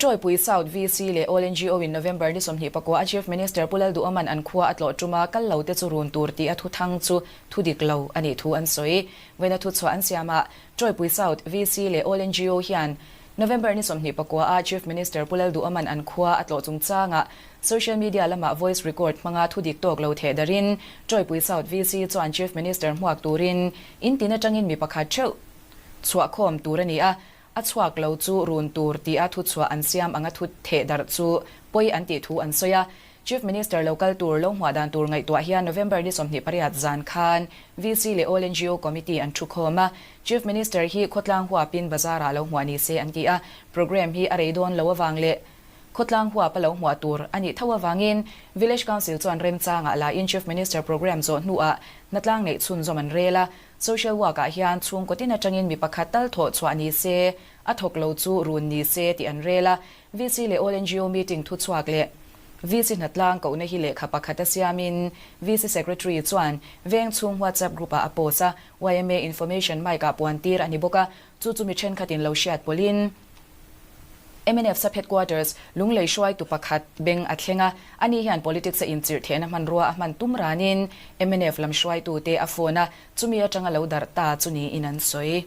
Tawipui South VC leh All ngo in November ni 24 a Chief Minister Pu Lalduhoma'n an khua a tlawh tuma kal lo te chu run tur tih a thuthang chu thu dik lo a nih thu an sawi. Vawiina thuchhuah an siamah Tawipui South VC leh All ngo hian November ni 24 a Chief Minister Pu Lalduhoma'n an khua a tlawh chungchangah social media lamah voice record hmanga thu dik tawk lo theh darin Tawipui South VC chuan Chief Minister hmuak turin in tin atangin mi pakhat theuh chhuahkhawm tur a ni a, A chhuak lo chu run tur tia thuchhuah an siam anga thu theh darh chu pawi an tih thu an sawi a. Chief Minister lo kal tur lo hmuah dan tur ngaihtuah hian November ni 28 zan khan VC leh All ngo Committee an thu khawm a. Chief Minister hi khawtlang huapin bazar-ah lo hmuah ni se an ti a. Programme hi a rei dawn lo avang leh khawtlang huapa lo hmuah tur a nih tho avangin Village Council chuan remchangah lain Chief Minister programme zawh hnuah hnatlang neih chhunzawm an rel a. Social work ah hian chhungkaw tin atangin mi pakhat tal thawh chhuah ni se, a thawk lo chu run ni se tih an rel a. VC leh All ngo meeting thu chhuak leh VC hnatlang kohna hi lehkha pakhat a siamin VC Secretary chuan veng chhung WhatsApp group ah a post a, yma information mic ah puan tir a ni bawk a, chu chu mi thenkhatin lo hriat pawlhin. Mnf Sub Headquarters, Lunglei hruaitu pakhat beng a thleng a, ani hian politics a inchirh thehna hmanrua a hman tum ranin mnf lam hruaitute a phone a, chumi atanga lo darh ta chu niin an sawi.